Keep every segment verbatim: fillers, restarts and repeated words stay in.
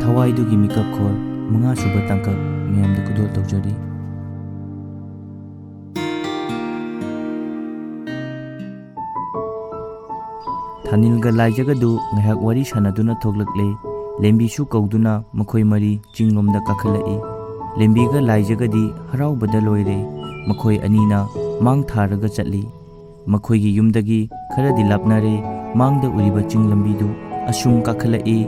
ꯊꯋꯥꯏꯗꯨꯒꯤ ꯃꯤꯀꯞ ꯈꯣꯜ, ꯃꯉꯥꯁꯨꯕ ꯇꯥꯡꯀꯛ, ꯃꯌꯥꯝꯗ ꯈꯨꯗꯣꯜ ꯇꯧꯖꯔꯤ꯫ ꯊꯥꯅꯤꯜꯒ ꯂꯥꯏꯖꯒꯗꯨ ꯉꯥꯏꯍꯥꯛ ꯋꯥꯔꯤ ꯁꯥꯟꯅꯗꯨꯅ ꯊꯣꯛꯂꯛꯂꯦ꯫ ꯂꯦꯝꯕꯤꯁꯨ ꯀꯧꯗꯨꯅ ꯃꯈꯣꯏ ꯃꯔꯤ ꯆꯤꯡꯂꯣꯝꯗ ꯀꯥꯈꯠꯂꯛꯏ꯫ ꯂꯦꯝꯕꯤꯒ ꯂꯥꯏꯖꯒꯗꯤ ꯍꯔꯥꯎꯕꯗ ꯂꯣꯏꯔꯦ꯫ ꯃꯈꯣꯏ ꯑꯅꯤꯅ ꯃꯥꯡ ꯊꯥꯔꯒ ꯆꯠꯂꯤ꯫ ꯃꯈꯣꯏꯒꯤ ꯌꯨꯝꯗꯒꯤ ꯈꯔꯗꯤ ꯂꯥꯞꯅꯔꯦ꯫ ꯃꯥꯡꯗ ꯎꯔꯤꯕ ꯆꯤꯡ ꯂꯝꯕꯤꯗꯨ ꯑꯁꯨꯝ ꯀꯥꯈꯠꯂꯛꯏ꯫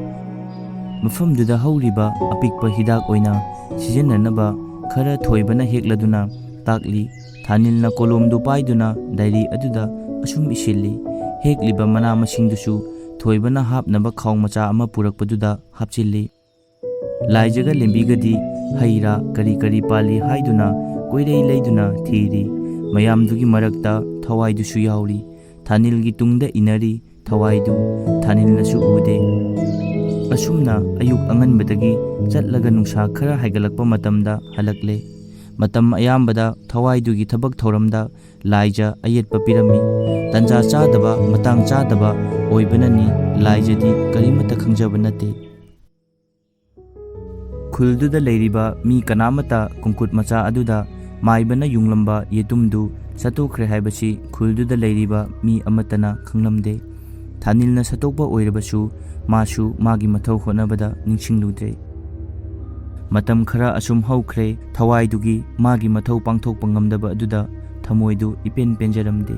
ꯃꯐꯝꯗꯨꯗ ꯍꯧꯔꯤꯕ ꯑꯄꯤꯛꯄ ꯍꯤꯗꯥꯛ ꯑꯣꯏꯅ ꯁꯤꯖꯤꯟꯅꯅꯕ ꯈꯔ ꯊꯣꯏꯕꯅ ꯍꯦꯛꯂꯗꯨꯅ ꯇꯥꯛꯂꯤ꯫ ꯊꯥꯅꯤꯜꯅ ꯀꯣꯂꯣꯝꯗꯨ ꯄꯥꯏꯗꯨꯅ ꯗꯥꯏꯔꯤ ꯑꯗꯨꯗ ꯑꯁꯨꯝ ꯏꯁꯤꯜꯂꯤ꯫ ꯍꯦꯛꯂꯤꯕ ꯃꯅꯥ ꯃꯁꯤꯡꯗꯨꯁꯨ ꯊꯣꯏꯕꯅ ꯍꯥꯞꯅꯕ ꯈꯥꯎ ꯃꯆꯥ ꯑꯃ ꯄꯨꯔꯛꯄꯗꯨꯗ ꯍꯥꯞꯆꯤꯜꯂꯤ꯫ ꯂꯥꯏꯖꯒ ꯂꯦꯝꯕꯤꯒꯗꯤ ꯍꯩ ꯔꯥ ꯀꯔꯤ ꯀꯔꯤ ꯄꯥꯜꯂꯤ ꯍꯥꯏꯗꯨꯅ ꯀꯣꯏꯔꯩ ꯂꯩꯗꯨꯅ ꯊꯤꯔꯤ꯫ ꯃꯌꯥꯝꯗꯨꯒꯤ ꯃꯔꯛꯇ ꯊꯋꯥꯏꯗꯨꯁꯨ ꯌꯥꯎꯔꯤ꯫ ꯊꯥꯅꯤꯜꯒꯤ ꯇꯨꯡꯗ ꯏꯟꯅꯔꯤ꯫ ꯊꯋꯥꯏꯗꯨ ꯊꯥꯅꯤꯜꯅꯁꯨ ꯎꯗꯦ꯫ ꯑꯁꯨꯝꯅ ꯑꯌꯨꯛ ꯑꯉꯟꯕꯗꯒꯤ ꯆꯠꯂꯒ ꯅꯨꯡꯁꯥ ꯈꯔ ꯍꯥꯏꯒꯠꯂꯛꯄ ꯃꯇꯝꯗ ꯍꯜꯂꯛꯂꯦ꯫ ꯃꯇꯝ ꯑꯌꯥꯝꯕꯗ ꯊꯋꯥꯏꯗꯨꯒꯤ ꯊꯕꯛ ꯊꯧꯔꯝꯗ ꯂꯥꯏꯖ ꯑꯌꯦꯠꯄ ꯄꯤꯔꯝꯃꯤ꯫ ꯇꯟꯖꯥ ꯆꯥꯗꯕ, ꯃꯇꯥꯡ ꯆꯥꯗꯕ ꯑꯣꯏꯕꯅꯅꯤ꯫ ꯂꯥꯏꯖꯗꯤ ꯀꯔꯤꯃꯠꯇ ꯈꯪꯖꯕ ꯅꯠꯇꯦ꯫ ꯈꯨꯜꯗꯨꯗ ꯂꯩꯔꯤꯕ ꯃꯤ ꯀꯅꯥꯃꯠꯇ ꯀꯣꯡꯀꯨꯠ ꯃꯆꯥ ꯑꯗꯨꯗ ꯃꯥꯏꯕꯅ ꯌꯨꯡꯂꯝꯕ ꯌꯦꯇꯨꯝꯗꯨ ꯆꯠꯇꯣꯛꯈ꯭ꯔꯦ ꯍꯥꯏꯕꯁꯤ ꯈꯨꯜꯗꯨꯗ ꯂꯩꯔꯤꯕ ꯃꯤ ꯑꯃꯠꯇꯅ ꯈꯪꯂꯝꯗꯦ꯫ ꯊꯥꯅꯤꯜꯅ ꯁꯠꯇꯣꯛꯄ ꯑꯣꯏꯔꯕꯁꯨ, ꯃꯥꯁꯨ ꯃꯥꯒꯤ ꯃꯊꯧ ꯍꯣꯠꯅꯕꯗ ꯅꯤꯡꯁꯤꯡꯂꯨꯗ꯭ꯔꯦ꯫ ꯃꯇꯝ ꯈꯔ ꯑꯁꯨꯝ ꯍꯧꯈ꯭ꯔꯦ꯫ ꯊꯋꯥꯏꯗꯨꯒꯤ ꯃꯥꯒꯤ ꯃꯊꯧ ꯄꯥꯡꯊꯣꯛꯄ ꯉꯝꯗꯕ ꯑꯗꯨꯗ ꯊꯃꯣꯏꯗꯨ ꯏꯄꯦꯟ ꯄꯦꯟꯖꯔꯝꯗꯦ꯫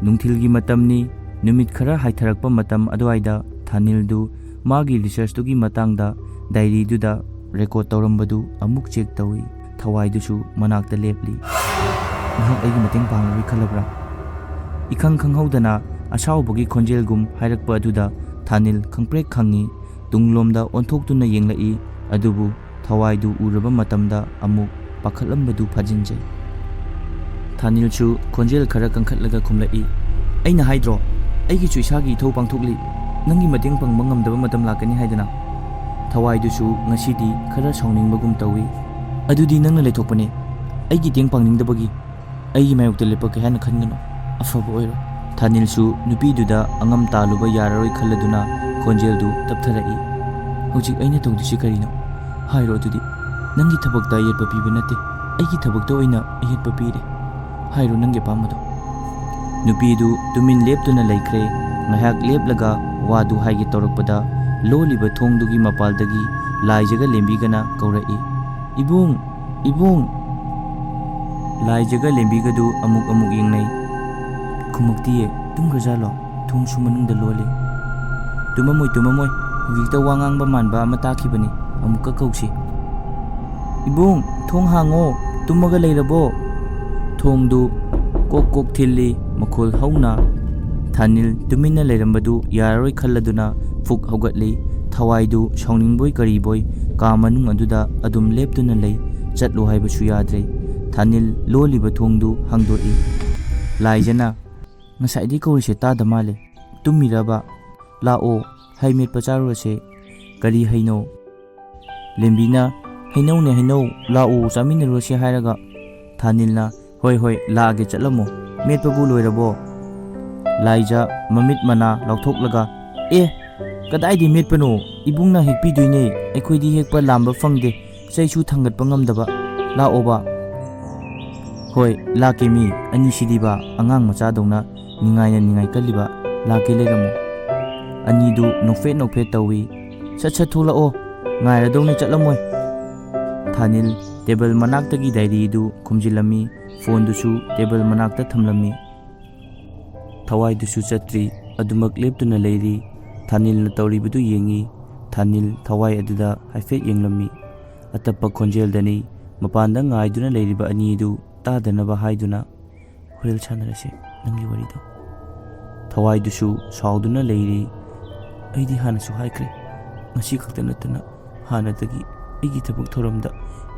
ꯅꯨꯡꯊꯤꯜꯒꯤ ꯃꯇꯝꯅꯤ꯫ ꯅꯨꯃꯤꯠ ꯈꯔ ꯍꯥꯏꯊꯔꯛꯄ ꯃꯇꯝ ꯑꯗꯨꯋꯥꯏꯗ ꯊꯥꯅꯤꯜꯗꯨ ꯃꯥꯒꯤ ꯔꯤꯁꯔꯆꯇꯨꯒꯤ ꯃꯇꯥꯡꯗ ꯗꯥꯏꯔꯤꯗꯨꯗ ꯔꯦꯀꯣꯔꯗ ꯇꯧꯔꯝꯕꯗꯨ ꯑꯃꯨꯛ ꯆꯦꯛ ꯇꯧꯏ꯫ ꯊꯋꯥꯏꯗꯨꯁꯨ ꯃꯅꯥꯛꯇ ꯂꯦꯞꯂꯤ꯫ "ꯅꯍꯥꯛ ꯑꯩꯒꯤ ꯃꯇꯦꯡ ꯄꯥꯡꯂꯔꯣꯏ ꯈꯜꯂꯕ꯭ꯔꯥ?" ꯏꯈꯪ ꯈꯪꯍꯧꯗꯅ ꯑꯁꯥꯎꯕꯒꯤ ꯈꯣꯟꯖꯦꯜꯒꯨꯝ ꯍꯥꯏꯔꯛꯄ ꯑꯗꯨꯗ ꯊꯥꯅꯤꯜ ꯈꯪꯄ꯭ꯔꯦꯛ ꯈꯪꯉꯤ꯫ ꯇꯨꯡꯂꯣꯝꯗ ꯑꯣꯟꯊꯣꯛꯇꯨꯅ ꯌꯦꯡꯂꯛꯏ꯫ ꯑꯗꯨꯕꯨ ꯊꯋꯥꯏꯗꯨ ꯎꯔꯕ ꯃꯇꯝꯗ ꯑꯃꯨꯛ ꯄꯥꯈꯠꯂꯝꯕꯗꯨ ꯐꯥꯖꯤꯟꯖꯩ꯫ ꯊꯥꯅꯤꯜꯁꯨ ꯈꯣꯟꯖꯦꯜ ꯈꯔ ꯀꯟꯈꯠꯂꯒ ꯈꯨꯝꯂꯛꯏ, "ꯑꯩꯅ ꯍꯥꯏꯗ꯭ꯔꯣ, ꯑꯩꯒꯤꯁꯨ ꯏꯁꯥꯒꯤ ꯏꯊꯧ ꯄꯥꯡꯊꯣꯛꯂꯤ꯫ ꯅꯪꯒꯤ ꯃꯇꯦꯡ ꯄꯥꯡꯕ ꯉꯝꯗꯕ ꯃꯇꯝ ꯂꯥꯛꯀꯅꯤ ꯍꯥꯏꯗꯅ?" ꯊꯋꯥꯏꯗꯨꯁꯨ ꯉꯁꯤꯗꯤ ꯈꯔ ꯁꯥꯎꯅꯤꯡꯕꯒꯨꯝ ꯇꯧꯏ꯫ "ꯑꯗꯨꯗꯤ ꯅꯪꯅ ꯂꯩꯊꯣꯛꯄꯅꯦ, ꯑꯩꯒꯤ ꯃꯇꯦꯡ ꯄꯥꯡꯅꯤꯡꯗꯕꯒꯤ?" ꯑꯩꯒꯤ ꯃꯥꯌꯣꯛꯇ ꯂꯦꯞꯄꯛꯀꯦ ꯍꯥꯏꯅ ꯈꯟꯒꯅꯨ꯫ ꯑꯐꯕ ꯑꯣꯏꯔꯣ꯫ ꯊꯥꯅꯤꯜꯁꯨ ꯅꯨꯄꯤꯗꯨꯗ ꯑꯉꯝ ꯇꯥꯜꯂꯨꯕ ꯌꯥꯔꯔꯣꯏ ꯈꯜꯂꯗꯨꯅ ꯈꯣꯟꯖꯦꯜꯗꯨ ꯇꯞꯊꯔꯛꯏ꯫ "ꯍꯧꯖꯤꯛ ꯑꯩꯅ ꯇꯧꯗꯣꯏꯁꯤ ꯀꯔꯤꯅꯣ? ꯍꯥꯏꯔꯣ ꯑꯗꯨꯗꯤ꯫ ꯅꯪꯒꯤ ꯊꯕꯛꯇ ꯑꯌꯦꯠꯄ ꯄꯤꯕ ꯅꯠꯇꯦ, ꯑꯩꯒꯤ ꯊꯕꯛꯇ ꯑꯣꯏꯅ ꯑꯌꯦꯠꯄ ꯄꯤꯔꯦ꯫ ꯍꯥꯏꯔꯣ ꯅꯪꯒꯤ ꯑꯄꯥꯝꯕꯗꯣ꯫" ꯅꯨꯄꯤꯗꯨ ꯇꯨꯃꯤꯟ ꯂꯦꯞꯇꯨꯅ ꯂꯩꯈ꯭ꯔꯦ꯫ ꯉꯥꯏꯍꯥꯛ ꯂꯦꯞꯂꯒ ꯋꯥꯗꯨ ꯍꯥꯏꯒꯦ ꯇꯧꯔꯛꯄꯗ, ꯂꯣꯜꯂꯤꯕ ꯊꯣꯡꯗꯨꯒꯤ ꯃꯄꯥꯜꯗꯒꯤ ꯂꯥꯏꯖꯒ ꯂꯦꯝꯕꯤꯒꯅ ꯀꯧꯔꯛꯏ, "ꯏꯕꯨꯡ! ꯏꯕꯨꯡ!" ꯂꯥꯏꯖꯒ ꯂꯦꯝꯕꯤꯒꯗꯨ ꯑꯃꯨꯛ ꯑꯃꯨꯛ ꯌꯦꯡꯅꯩ꯫ ꯈꯨꯝꯃꯛꯇꯤꯌꯦ꯫ ꯇꯨꯝꯈ꯭ꯔꯖꯥꯠꯂꯣ? ꯊꯣꯡꯁꯨ ꯃꯅꯨꯡꯗ ꯂꯣꯜꯂꯤ꯫ "ꯇꯨꯝꯃꯝꯃꯣꯏ, ꯇꯨꯝꯃꯝꯃꯣꯏ꯫ ꯍꯧꯖꯤꯛꯇ ꯋꯥ ꯉꯥꯡꯕ ꯃꯥꯟꯕ ꯑꯃ ꯇꯥꯈꯤꯕꯅꯤ꯫ ꯑꯃꯨꯛꯀ ꯀꯧꯁꯤ꯫" "ꯏꯕꯨꯡ, ꯊꯣꯡ ꯍꯥꯡꯉꯣ꯫ ꯇꯨꯝꯃꯒ ꯂꯩꯔꯕꯣ?" ꯊꯣꯡꯗꯨ ꯀꯣꯛ ꯀꯣꯛ ꯊꯤꯜꯂꯤ, ꯃꯈꯣꯜ ꯍꯧꯅ꯫ ꯊꯥꯅꯤꯜ ꯇꯨꯃꯤꯟꯅ ꯂꯩꯔꯝꯕꯗꯨ ꯌꯥꯔꯔꯣꯏ ꯈꯜꯂꯗꯨꯅ ꯐꯨꯛ ꯍꯧꯒꯠꯂꯤ꯫ ꯊꯋꯥꯏꯗꯨ ꯁꯥꯎꯅꯤꯡꯕꯣꯏ ꯀꯔꯤꯕꯣꯏ ꯀꯥ ꯃꯅꯨꯡ ꯑꯗꯨꯗ ꯑꯗꯨꯝ ꯂꯦꯞꯇꯨꯅ ꯂꯩ꯫ ꯆꯠꯂꯨ ꯍꯥꯏꯕꯁꯨ ꯌꯥꯗ꯭ꯔꯦ꯫ ꯊꯥꯅꯤꯜ ꯂꯣꯜꯂꯤꯕ ꯊꯣꯡꯗꯨ ꯍꯥꯡꯗꯣꯛꯏ꯫ ꯂꯥꯏꯖꯅ, "ꯉꯁꯥꯏꯗꯩ ꯀꯧꯔꯤꯁꯦ ꯇꯥꯗ ꯃꯥꯜꯂꯦ꯫ ꯇꯨꯝꯃꯤꯔꯕ? ꯂꯥꯛꯑꯣ, ꯍꯩ ꯃꯦꯠꯄ ꯆꯥꯔꯨꯔꯁꯦ꯫" "ꯀꯔꯤ ꯍꯩꯅꯣ?" ꯂꯦꯝꯕꯤꯅ, "ꯍꯩꯅꯧꯅꯦ ꯍꯩꯅꯧ, ꯂꯥꯛꯑꯣ ꯆꯥꯃꯤꯟꯅꯔꯨꯔꯁꯦ" ꯍꯥꯏꯔꯒ ꯊꯥꯅꯤꯜꯅ, "ꯍꯣꯏ ꯍꯣꯏ, ꯂꯥꯛꯑꯒꯦ, ꯆꯠꯂꯝꯃꯣ꯫ ꯃꯦꯠꯄꯕꯨ ꯂꯣꯏꯔꯕꯣ?" ꯂꯥꯏꯖ ꯃꯃꯤꯠ ꯃꯅꯥ ꯂꯥꯎꯊꯣꯛꯂꯒ, "ꯑꯦ, ꯀꯗꯥꯏꯗꯩ ꯃꯦꯠꯄꯅꯣ? ꯏꯕꯨꯡꯅ ꯍꯦꯛꯄꯤꯗꯣꯏꯅꯦ꯫ ꯑꯩꯈꯣꯏꯗꯤ ꯍꯦꯛꯄ ꯂꯥꯝꯕ ꯐꯪꯗꯦ, ꯆꯩꯁꯨ ꯊꯥꯡꯒꯠꯄ ꯉꯝꯗꯕ꯫ ꯂꯥꯛꯑꯣꯕ꯫" "ꯍꯣꯏ, ꯂꯥꯛꯀꯦ ꯃꯤ꯫ ꯑꯅꯤꯁꯤꯗꯤꯕ, ꯑꯉꯥꯡ ꯃꯆꯥꯗꯧꯅ ꯅꯤꯡꯉꯥꯏꯅ ꯅꯤꯡꯉꯥꯏ ꯀꯜꯂꯤꯕ꯫ ꯂꯥꯛꯀꯦ, ꯂꯩꯔꯝꯃꯣ꯫" ꯑꯅꯤꯗꯨ ꯅꯣꯛꯐꯦꯠ ꯅꯣꯛꯐꯦꯠ ꯇꯧꯏ꯫ "ꯁꯠ ꯁꯠ ꯊꯣꯛꯂꯛꯑꯣ, ꯉꯥꯏꯔꯗꯧꯅꯦ, ꯆꯠꯂꯝꯃꯣꯏ꯫" ꯊꯥꯅꯤꯜ ꯇꯦꯕꯜ ꯃꯅꯥꯛꯇꯒꯤ ꯗꯥꯏꯔꯤꯗꯨ ꯈꯨꯝꯖꯤꯜꯂꯝꯃꯤ, ꯐꯣꯟꯗꯨꯁꯨ ꯇꯦꯕꯜ ꯃꯅꯥꯛꯇ ꯊꯝꯂꯝꯃꯤ꯫ ꯊꯋꯥꯏꯗꯨꯁꯨ ꯆꯠꯇ꯭ꯔꯤ, ꯑꯗꯨꯃꯛ ꯂꯦꯞꯇꯨꯅ ꯂꯩꯔꯤ꯫ ꯊꯥꯅꯤꯜꯅ ꯇꯧꯔꯤꯕꯗꯨ ꯌꯦꯡꯉꯤ꯫ ꯊꯥꯅꯤꯜ ꯊꯋꯥꯏ ꯑꯗꯨꯗ ꯍꯥꯏꯐꯦꯠ ꯌꯦꯡꯂꯝꯃꯤ꯫ ꯑꯇꯞꯄ ꯈꯣꯟꯖꯦꯜꯗꯅꯤ꯫ ꯃꯄꯥꯟꯗ ꯉꯥꯏꯗꯨꯅ ꯂꯩꯔꯤꯕ ꯑꯅꯤꯗꯨ ꯇꯥꯗꯅꯕ ꯍꯥꯏꯗꯨꯅ, "ꯍꯣꯔꯦꯟ ꯁꯥꯟꯅꯔꯁꯦ ꯅꯪꯒꯤ ꯋꯥꯔꯤꯗꯣ꯫" ꯊꯋꯥꯏꯗꯨꯁꯨ ꯁꯥꯎꯗꯨꯅ ꯂꯩꯔꯤ꯫ "ꯑꯩꯗꯤ ꯍꯥꯟꯅꯁꯨ ꯍꯥꯏꯈ꯭ꯔꯦ, ꯉꯁꯤ ꯈꯛꯇ ꯅꯠꯇꯅ ꯍꯥꯟꯅꯗꯒꯤ ꯑꯩꯒꯤ ꯊꯕꯛ ꯊꯧꯔꯝꯗ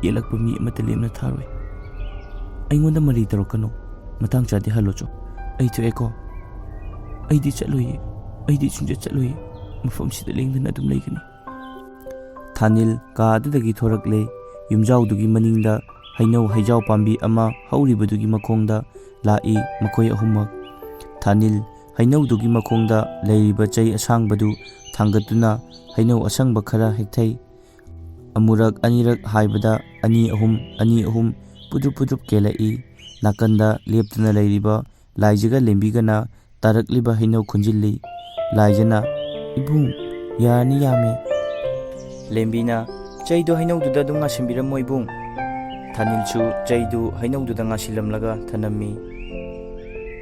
ꯌꯦꯠꯂꯛꯄ ꯃꯤ ꯑꯃꯠꯇ ꯂꯦꯝꯅ ꯊꯥꯔꯣꯏ꯫ ꯑꯩꯉꯣꯟꯗ ꯃꯔꯩ ꯇꯧꯔꯛꯀꯅꯨ꯫ ꯃꯇꯥꯡ ꯆꯥꯗꯦ, ꯍꯜꯂꯣ ꯆꯣ꯫ ꯑꯩ ꯊꯣꯛꯑꯦꯀꯣ꯫ ꯑꯩꯗꯤ ꯆꯠꯂꯣꯏꯌꯦ꯫ ꯑꯩꯗꯤ ꯁꯨꯡꯆꯠ ꯆꯠꯂꯣꯏꯌꯦ꯫ ꯃꯐꯝꯁꯤꯗ ꯂꯦꯡꯗꯅ ꯑꯗꯨꯝ ꯂꯩꯒꯅꯤ꯫" ꯊꯥꯅꯤꯜ ꯀꯥ ꯑꯗꯨꯗꯒꯤ ꯊꯣꯔꯛꯂꯦ꯫ ꯌꯨꯝꯖꯥꯎꯗꯨꯒꯤ ꯃꯅꯤꯡꯗ ꯍꯩꯅꯧ ꯍꯩꯖꯥꯎ ꯄꯥꯝꯕꯤ ꯑꯃ ꯍꯧꯔꯤꯕꯗꯨꯒꯤ ꯃꯈꯣꯡꯗ ꯂꯥꯛꯏ ꯃꯈꯣꯏ ꯑꯍꯨꯝꯃꯛ꯫ ꯊꯥꯅꯤꯜ ꯍꯩꯅꯧꯗꯨꯒꯤ ꯃꯈꯣꯡꯗ ꯂꯩꯔꯤꯕ ꯆꯩ ꯑꯁꯥꯡꯕꯗꯨ ꯊꯥꯡꯒꯠꯇꯨꯅ ꯍꯩꯅꯧ ꯑꯁꯪꯕ ꯈꯔ ꯍꯦꯛꯊꯩ꯫ ꯑꯃꯨꯔꯛ ꯑꯅꯤꯔꯛ ꯍꯥꯏꯕꯗ ꯑꯅꯤ ꯑꯍꯨꯝ, ꯑꯅꯤ ꯑꯍꯨꯝ ꯄꯨꯗ꯭ꯔꯨꯞ ꯄꯨꯗ꯭ꯔꯨꯞ ꯀꯦꯜꯂꯛꯏ꯫ ꯅꯥꯀꯟꯗ ꯂꯦꯞꯇꯨꯅ ꯂꯩꯔꯤꯕ ꯂꯥꯏꯖꯒ ꯂꯦꯝꯕꯤꯒꯅ ꯇꯥꯔꯛꯂꯤꯕ ꯍꯩꯅꯧ ꯈꯨꯟꯖꯤꯜꯂꯤ꯫ ꯂꯥꯏꯖꯅ, "ꯏꯕꯨꯡ, ꯌꯥꯔꯅꯤ, ꯌꯥꯝꯃꯦ꯫" ꯂꯦꯝꯕꯤꯅ, "ꯆꯩꯗꯣ ꯍꯩꯅꯧꯗꯨꯗ ꯑꯗꯨꯝ ꯉꯥꯁꯤꯟꯕꯤꯔꯝꯃꯣ ꯏꯕꯨꯡ꯫" ꯊꯥꯅꯤꯜꯁꯨ ꯆꯩꯗꯨ ꯍꯩꯅꯧꯗꯨꯗ ꯉꯥꯁꯤꯜꯂꯝꯂꯒ ꯊꯅꯝꯃꯤ꯫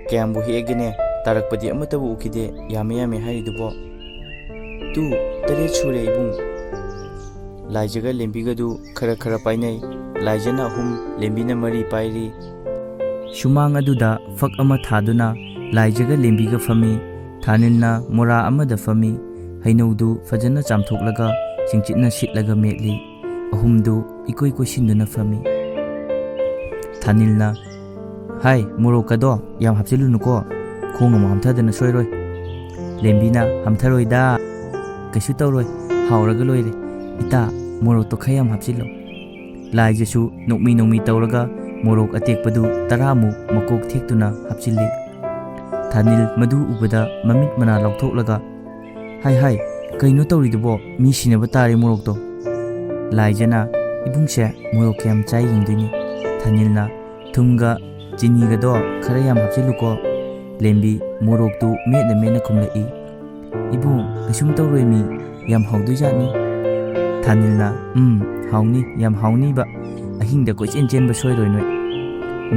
"ꯀꯌꯥꯝꯕꯨ ꯍꯦꯛꯑꯒꯦꯅꯦ? ꯇꯥꯔꯛꯄꯗꯤ ꯑꯃꯠꯇꯕꯨ ꯎꯈꯤꯗꯦ, ꯌꯥꯝꯃꯦ ꯌꯥꯝꯃꯦ ꯍꯥꯏꯔꯤꯗꯨꯕꯣ?" "ꯇꯨ, ꯇꯔꯦꯠ ꯁꯨꯔꯦ ꯏꯕꯨꯡ꯫" ꯂꯥꯏꯖꯒ ꯂꯦꯝꯕꯤꯒꯗꯨ ꯈꯔ ꯈꯔ ꯄꯥꯏꯅꯩ꯫ ꯂꯥꯏꯖꯅ ꯑꯍꯨꯝ, ꯂꯦꯝꯕꯤꯅ ꯃꯔꯤ ꯄꯥꯏꯔꯤ꯫ ꯁꯨꯃꯥꯡ ꯑꯗꯨꯗ ꯐꯛ ꯑꯃ ꯊꯥꯗꯨꯅ ꯂꯥꯏꯖꯒ ꯂꯦꯝꯕꯤꯒ ꯐꯝꯃꯤ꯫ ꯊꯥꯅꯤꯜꯅ ꯃꯣꯔꯥ ꯑꯃꯗ ꯐꯝꯃꯤ꯫ ꯍꯩꯅꯧꯗꯨ ꯐꯖꯅ ꯆꯥꯝꯊꯣꯛꯂꯒ ꯆꯤꯡꯆꯤꯠꯅ ꯁꯤꯠꯂꯒ ꯃꯦꯠꯂꯤ꯫ ꯑꯍꯨꯝꯗꯨ ꯏꯀꯣꯏ ꯀꯣꯏꯁꯤꯟꯗꯨꯅ ꯐꯝꯃꯤ꯫ ꯊꯥꯅꯤꯜꯅ, "ꯍꯥꯏ, ꯃꯣꯔꯣꯛꯀꯗꯣ ꯌꯥꯝ ꯍꯥꯞꯆꯤꯜꯂꯨꯅꯨꯀꯣ, ꯈꯣꯡ ꯑꯃꯨꯛ ꯍꯥꯝꯊꯗꯅ ꯁꯣꯏꯔꯣꯏ꯫" ꯂꯦꯝꯕꯤꯅ, "ꯍꯥꯝꯊꯔꯣꯏꯗ, ꯀꯩꯁꯨ ꯇꯧꯔꯣꯏ, ꯍꯥꯎꯔꯒ ꯂꯣꯏꯔꯦ꯫ ꯏꯇꯥ, ꯃꯣꯔꯣꯛꯇꯣ ꯈꯔ ꯌꯥꯝ ꯍꯥꯞꯆꯤꯜꯂꯣ꯫" ꯂꯥꯏꯖꯁꯨ ꯅꯣꯛꯃꯤ ꯅꯣꯛꯃꯤ ꯇꯧꯔꯒ ꯃꯣꯔꯣꯛ ꯑꯇꯦꯛꯄꯗꯨ ꯇꯔꯥꯃꯨꯛ ꯃꯀꯣꯛ ꯊꯦꯛꯇꯨꯅ ꯍꯥꯞꯆꯤꯜꯂꯤ꯫ ꯊꯥꯅꯤꯜ ꯃꯗꯨ ꯎꯕꯗ ꯃꯃꯤꯠ ꯃꯅꯥ ꯂꯥꯎꯊꯣꯛꯂꯒ, "ꯍꯥꯏ ꯍꯥꯏ, ꯀꯩꯅꯣ ꯇꯧꯔꯤꯗꯨꯕꯣ? ꯃꯤ ꯁꯤꯅꯕ ꯇꯥꯔꯦ ꯃꯣꯔꯣꯛꯇꯣ꯫" ꯂꯥꯏꯖꯅ, "ꯏꯕꯨꯡꯁꯦ ꯃꯣꯔꯣꯛ ꯀꯌꯥꯝ ꯆꯥꯏ ꯌꯦꯡꯗꯣꯏꯅꯤ꯫" ꯊꯥꯅꯤꯜꯅ, "ꯊꯨꯝꯒ ꯆꯤꯅꯤꯒꯗꯣ ꯈꯔ ꯌꯥꯝ ꯍꯥꯞꯆꯤꯜꯂꯨꯀꯣ꯫" ꯂꯦꯝꯕꯤ ꯃꯣꯔꯣꯛꯇꯨ ꯃꯦꯠꯅ ꯃꯦꯠꯅ ꯈꯨꯝꯂꯛꯏ꯫ "ꯏꯕꯨꯡ, ꯀꯩꯁꯨꯝ ꯇꯧꯔꯣꯏꯃꯤ, ꯌꯥꯝ ꯍꯥꯎꯗꯣꯏꯖꯥꯠꯅꯤ꯫" ꯊꯥꯅꯤꯜꯅ, "ꯎꯝ, ꯍꯥꯎꯅꯤ, ꯌꯥꯝ ꯍꯥꯎꯅꯤꯕ꯫ ꯑꯍꯤꯡꯗ ꯀꯣꯏꯆꯦꯟ ꯆꯦꯟꯕ ꯁꯣꯏꯔꯣꯏ ꯅꯣꯏ꯫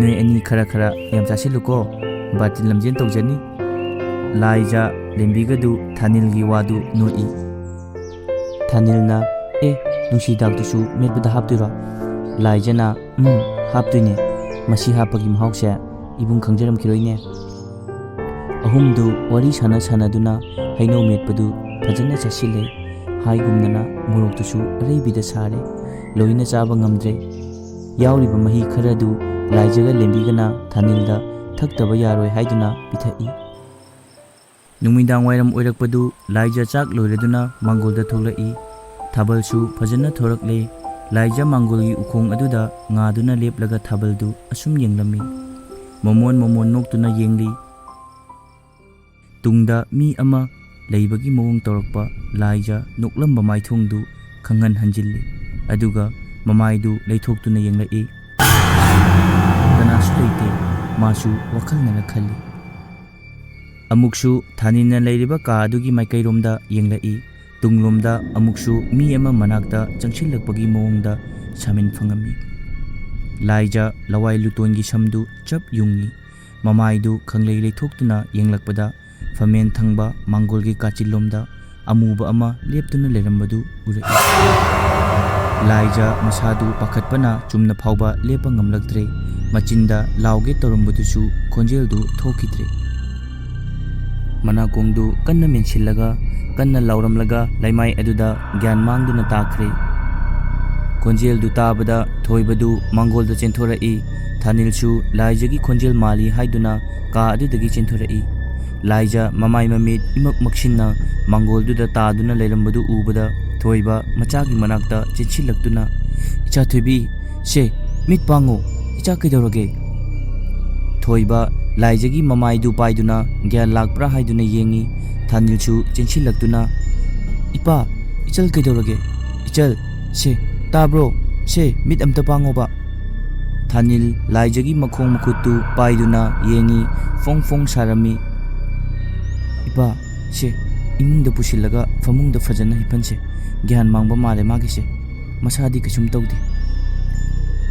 ꯅꯣꯏ ꯑꯅꯤ ꯈꯔ ꯈꯔ ꯌꯥꯝ ꯆꯥꯁꯤꯜꯂꯨꯀꯣ, ꯕꯥꯔꯇꯤꯟ ꯂꯝꯖꯦꯟ ꯇꯧꯖꯅꯤ꯫" ꯂꯥꯏꯖ ꯂꯦꯝꯕꯤꯒꯗꯨ ꯊꯥꯅꯤꯜꯒꯤ ꯋꯥꯗꯨ ꯅꯣꯛꯏ꯫ ꯊꯥꯅꯤꯜꯅ, "ꯑꯦ, ꯅꯨꯡꯁꯤ ꯍꯤꯗꯥꯛꯇꯨꯁꯨ ꯃꯦꯠꯄꯗ ꯍꯥꯞꯇꯣꯏꯔꯣ?" ꯂꯥꯏꯖꯅ, "ꯎꯝ, ꯍꯥꯞꯇꯣꯏꯅꯦ꯫ ꯃꯁꯤ ꯍꯥꯞꯄꯒꯤ ꯃꯍꯥꯎꯁꯦ ꯏꯕꯨꯡ ꯈꯪꯖꯔꯝꯈꯤꯔꯣꯏꯅꯦ꯫" ꯑꯍꯨꯝꯗꯨ ꯋꯥꯔꯤ ꯁꯥꯟꯅ ꯁꯥꯟꯅꯗꯨꯅ ꯍꯩꯅꯧ ꯃꯦꯠꯄꯗꯨ ꯐꯖꯅ ꯆꯥꯁꯤꯜꯂꯦ꯫ ꯍꯥꯏꯒꯨꯝꯗꯅ ꯃꯣꯔꯣꯛꯇꯨꯁꯨ ꯑꯔꯩꯕꯤꯗ ꯁꯥꯔꯦ꯫ ꯂꯣꯏꯅ ꯆꯥꯕ ꯉꯝꯗ꯭ꯔꯦ꯫ ꯌꯥꯎꯔꯤꯕ ꯃꯍꯤ ꯈꯔꯗꯨ ꯂꯥꯏꯖꯒ ꯂꯦꯝꯕꯤꯒꯅ ꯊꯥꯅꯤꯜꯗ ꯊꯛꯇꯕ ꯌꯥꯔꯣꯏ ꯍꯥꯏꯗꯨꯅ ꯄꯤꯊꯛꯏ꯫ ꯅꯨꯃꯤꯗꯥꯡ ꯋꯥꯏꯔꯝ ꯑꯣꯏꯔꯛꯄꯗꯨ ꯂꯥꯏꯖ ꯆꯥꯛ ꯂꯣꯏꯔꯗꯨꯅ ꯃꯥꯡꯒꯣꯜꯗ ꯊꯣꯛꯂꯛꯏ꯫ ꯊꯥꯕꯜꯁꯨ ꯐꯖꯅ ꯊꯣꯔꯛꯂꯦ꯫ ꯂꯥꯏꯖ ꯃꯥꯡꯒꯣꯜꯒꯤ ꯎꯈꯣꯡ ꯑꯗꯨꯗ ꯉꯥꯗꯨꯅ ꯂꯦꯞꯂꯒ ꯊꯥꯕꯜꯗꯨ ꯑꯁꯨꯝ ꯌꯦꯡꯂꯝꯃꯤ꯫ ꯃꯣꯃꯣꯟ ꯃꯣꯃꯣꯟ ꯅꯣꯛꯇꯨꯅ ꯌꯦꯡꯂꯤ꯫ ꯇꯨꯡꯗ ꯃꯤ ꯑꯃ ꯂꯩꯕꯒꯤ ꯃꯑꯣꯡ ꯇꯧꯔꯛꯄ ꯂꯥꯏꯖ ꯅꯣꯛꯂꯝꯕ ꯃꯥꯏꯊꯣꯡꯗꯨ ꯈꯪꯍꯟ ꯍꯟꯖꯤꯜꯂꯤ꯫ ꯑꯗꯨꯒ ꯃꯃꯥꯏꯗꯨ ꯂꯩꯊꯣꯛꯇꯨꯅ ꯌꯦꯡꯂꯛꯏ꯫ ꯀꯅꯥꯁꯨ ꯂꯩꯇꯦ꯫ ꯃꯥꯁꯨ ꯋꯥꯈꯜꯅꯅ ꯈꯜꯂꯤ꯫ ꯑꯃꯨꯛꯁꯨ ꯊꯥꯅꯤꯜꯅ ꯂꯩꯔꯤꯕ ꯀꯥ ꯑꯗꯨꯒꯤ ꯃꯥꯏꯀꯩꯔꯣꯝꯗ ꯌꯦꯡꯂꯛꯏ꯫ ꯇꯨꯡꯂꯣꯝꯗ ꯑꯃꯨꯛꯁꯨ ꯃꯤ ꯑꯃ ꯃꯅꯥꯛꯇ ꯆꯪꯁꯤꯜꯂꯛꯄꯒꯤ ꯃꯑꯣꯡꯗ ꯁꯥꯃꯤꯟ ꯐꯪꯉꯝꯃꯤ꯫ ꯂꯥꯏꯖ ꯂꯋꯥꯏ ꯂꯨꯇꯣꯟꯒꯤ ꯁꯝꯗꯨ ꯆꯞ ꯌꯨꯡꯉꯤ꯫ ꯃꯃꯥꯏꯗꯨ ꯈꯪꯂꯩ ꯂꯩꯊꯣꯛꯇꯨꯅ ꯌꯦꯡꯂꯛꯄꯗ ꯐꯝꯃꯦꯟ ꯊꯪꯕ ꯃꯥꯡꯒꯣꯜꯒꯤ ꯀꯥꯆꯤꯜꯂꯣꯝꯗ ꯑꯃꯨꯕ ꯑꯃ ꯂꯦꯞꯇꯨꯅ ꯂꯩꯔꯝꯕꯗꯨ ꯎꯔꯛꯏ꯫ ꯂꯥꯏꯖ ꯃꯁꯥꯗꯨ ꯄꯥꯈꯠꯄꯅ ꯆꯨꯝꯅ ꯐꯥꯎꯕ ꯂꯦꯞꯄ ꯉꯝꯂꯛꯇ꯭ꯔꯦ꯫ ꯃꯆꯤꯟꯗ ꯂꯥꯎꯒꯦ ꯇꯧꯔꯝꯕꯗꯨꯁꯨ ꯈꯣꯟꯖꯦꯜꯗꯨ ꯊꯣꯛꯈꯤꯗ꯭ꯔꯦ꯫ ꯃꯅꯥꯀꯣꯡꯗꯨ ꯀꯟꯅ ꯃꯦꯟꯁꯤꯜꯂꯒ ꯀꯟꯅ ꯂꯥꯎꯔꯝꯂꯒ ꯂꯩꯃꯥꯏ ꯑꯗꯨꯗ ꯒ꯭ꯌꯥꯟ ꯃꯥꯡꯗꯨꯅ ꯇꯥꯈ꯭ꯔꯦ꯫ ꯈꯣꯟꯖꯦꯜꯗꯨ ꯇꯥꯕꯗ ꯊꯣꯏꯕꯗꯨ ꯃꯥꯡꯒꯣꯜꯗ ꯆꯦꯟꯊꯣꯔꯛꯏ꯫ ꯊꯥꯅꯤꯜꯁꯨ ꯂꯥꯏꯖꯒꯤ ꯈꯣꯟꯖꯦꯜ ꯃꯥꯜꯂꯤ ꯍꯥꯏꯗꯨꯅ ꯀꯥ ꯑꯗꯨꯗꯒꯤ ꯆꯦꯟꯊꯣꯔꯛꯏ꯫ ꯂꯥꯏꯖ ꯃꯃꯥꯏ ꯃꯃꯤꯠ ꯏꯃꯛ ꯃꯛꯁꯤꯟꯅ ꯃꯥꯡꯒꯣꯜꯗꯨꯗ ꯇꯥꯗꯨꯅ ꯂꯩꯔꯝꯕꯗꯨ ꯎꯕꯗ ꯊꯣꯏꯕ ꯃꯆꯥꯒꯤ ꯃꯅꯥꯛꯇ ꯆꯦꯟꯁꯤꯜꯂꯛꯇꯨꯅ, "ꯏꯆꯥ ꯊꯣꯏꯕꯤ, ꯁꯦ, ꯃꯤꯠ ꯄꯥꯡꯉꯨ, ꯏꯆꯥ ꯀꯩꯗꯧꯔꯒꯦ?" ꯊꯣꯏꯕ ꯂꯥꯏꯖꯒꯤ ꯃꯃꯥꯏꯗꯨ ꯄꯥꯏꯗꯨꯅ ꯒ꯭ꯌꯥꯟ ꯂꯥꯛꯄ꯭ꯔꯥ ꯍꯥꯏꯗꯨꯅ ꯌꯦꯡꯉꯤ꯫ ꯊꯥꯅꯤꯜꯁꯨ ꯆꯦꯟꯁꯤꯜꯂꯛꯇꯨꯅ, "ꯏꯄꯥ, ꯏꯆꯜ ꯀꯩꯗꯧꯔꯒꯦ? ꯏꯆꯜ, ꯁꯦ, ꯇꯥꯕ꯭ꯔꯣ? ꯁꯦ, ꯃꯤꯠ ꯑꯝꯇ ꯄꯥꯡꯉꯣꯕ!" ꯊꯥꯅꯤꯜ ꯂꯥꯏꯖꯒꯤ ꯃꯈꯣꯡ ꯃꯈꯨꯠꯇꯨ ꯄꯥꯏꯗꯨꯅ ꯌꯦꯡꯉꯤ, ꯐꯣꯡ ꯐꯣꯡ ꯁꯥꯔꯝꯃꯤ꯫ "ꯏꯄꯥ, ꯁꯦ, ꯏꯃꯨꯡꯗ ꯄꯨꯁꯤꯜꯂꯒ ꯐꯃꯨꯡꯗ ꯐꯖꯅ ꯍꯤꯞꯍꯟꯁꯦ꯫ ꯒ꯭ꯌꯥꯟ ꯃꯥꯡꯕ ꯃꯥꯜꯂꯦ ꯃꯥꯒꯤꯁꯦ꯫ ꯃꯁꯥꯗꯤ ꯀꯩꯁꯨꯝ ꯇꯧꯗꯦ꯫"